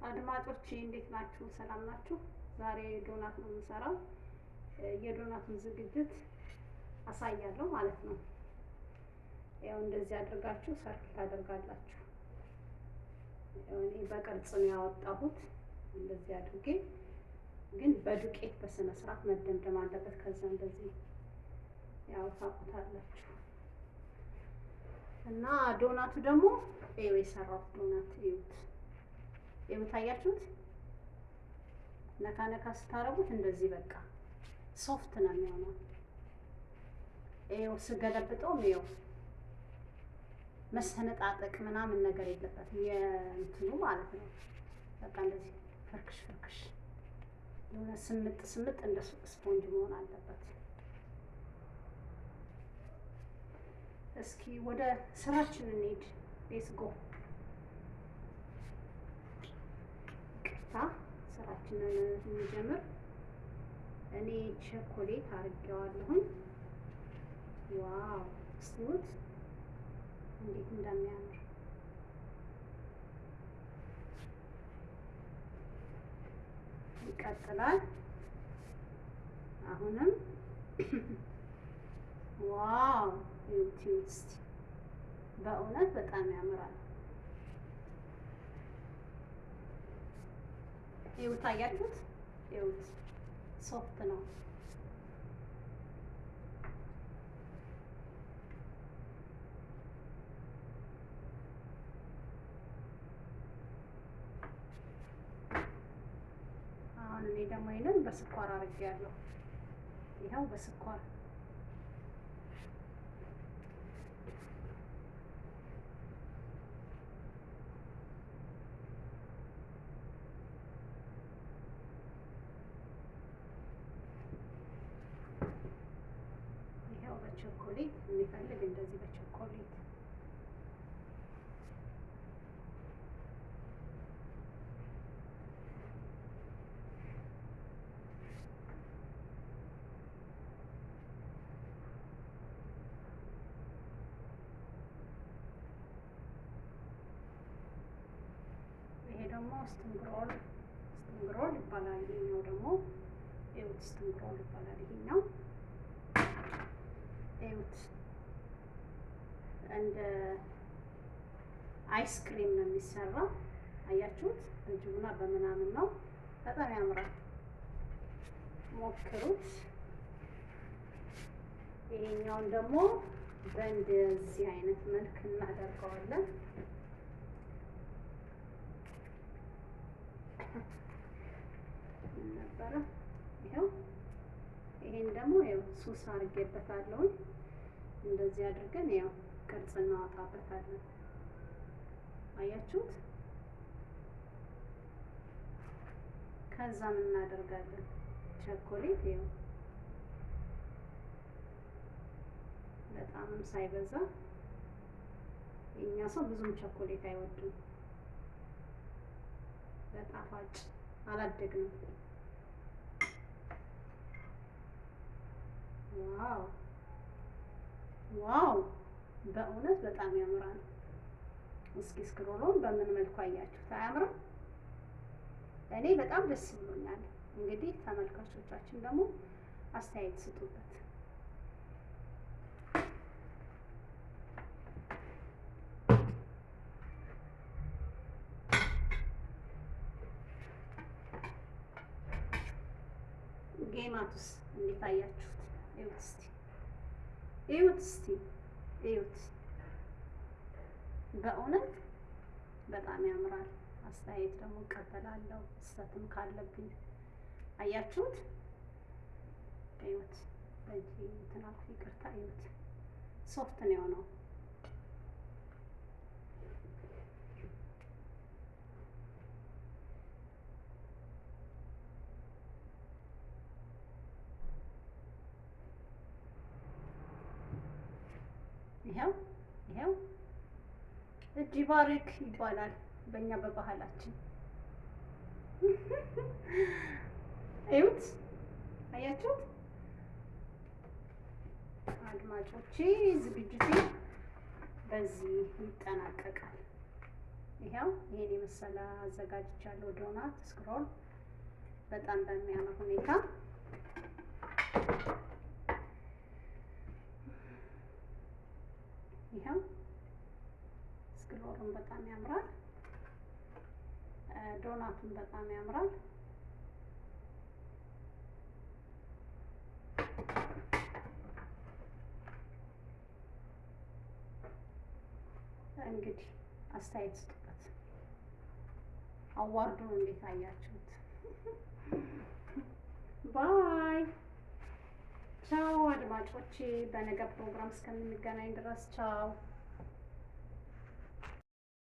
አድማጮቼ እንዴት ናችሁ? ሰላም ናችሁ? ዛሬ ዶናት ነው የምሰራው። የዶናቱን ዝግጅት አሳያለሁ ማለት ነው። ያው እንደዚህ አድርጋችሁ circle ታደርጋላችሁ። ያው እኔ በቅርጽ ነው ያወጣሁት እንደዚህ አድርጌ፣ ግን በዱቄት በስነ ስርዓት መደምደም አለበት። ከዛ እንደዚህ ያው ታውቁታላችሁ። እና ዶናቱ ደግሞ ይኸው የሰራሁት ዶናት እዩት። ይኸው ታያችሁት። ነካ ነካ ስታረጉት እንደዚህ በቃ soft ነው የሚሆነው። ይኸው ስገለብጠውም ይኸው መሰነጣጠቅ ምናምን ነገር የለበትም የእንትኑ ማለት ነው። በቃ እንደዚህ ፍርክሽ ፍርክሽ የሆነ ስምጥ ስምጥ እንደ ስፖንጅ መሆን አለበት። እስኪ ወደ ስራችን እንሂድ። Let's go። ይቅርታ ስራችንን እንጀምር። እኔ ቸኮሌት አድርጌዋለሁኝ። Wow እስቲውት እንዴት እንደሚያምር። ይቀጥላል። አሁንም wow እዩት እዩት እስቲ በእውነት በጣም ያምራል። እዩት፣ አያችሁት? እዩት፣ soft ነው። አሁን እኔ ደግሞ ይሄንን በስኳር አድርጌያለሁ። ይኸው በስኳር ይኸው በቸኮሌት የሚፈልግ እንደዚህ በቸኮሌት። ይሄ ደግሞ spring roll፣ spring roll ይባላል። ይሄኛው ደግሞ እዩት፣ spring roll ይባላል። ይሄኛው እዩት፣ እንደ ice cream ነው የሚሰራው። አያችሁት? በጅቡና በምናምን ነው። በጣም ያምራል። ሞክሩት። ይሄኛውን ደግሞ በእንደዚህ አይነት መልክ እናደርገዋለን። ነበረ ይኸው ይሄን ደግሞ ይኸው ሱስ አድርጌበታለሁ። እንደዚህ አድርገን ያው ቅርጽ እናወጣበታለን። አያችሁት? ከዛ ምን እናደርጋለን? ቸኮሌት ይኸው በጣምም ሳይበዛ፣ የኛ ሰው ብዙም ቸኮሌት አይወድም። በጣፋጭ አላደግንም። Wow wow! በእውነት በጣም ያምራል። እስኪ spring roll ኡን በምን መልኩ አያችሁት? አያምርም? እኔ በጣም ደስ ብሎኛል። እንግዲህ ተመልካቾቻችን ደግሞ አስተያየት ስጡበት። ጌማቱስ እንዴት አያችሁት? እዩት እስቲ፣ እዩት እስቲ፣ እዩት። በእውነት በጣም ያምራል። አስተያየት ደግሞ እቀበላለሁ፣ ስህተትም ካለብኝ። አያችሁት? እዩት። በእጅ እንትን አልኩ፣ ይቅርታ። እዩት፣ soft ነው የሆነው። ይኸው ይኸው እጅ ይባርክ ይባላል በእኛ በባህላችን። እዩት፣ አያችሁት? አድማጮቼ ዝግጅቴ በዚህ በዚህ ይጠናቀቃል። ይኸው ይሄን የመሰለ አዘጋጅቻለሁ። Donut scroll በጣም በሚያምር ሁኔታ። ይኸው scroll ኡን በጣም ያምራል። ዶናቱን በጣም ያምራል። እንግዲህ አስተያየት ስጡበት። Award ኡን እንዴት አያችሁት? Bye ቻው አድማጮቼ፣ በነገ ፕሮግራም እስከምንገናኝ ድረስ ቻው።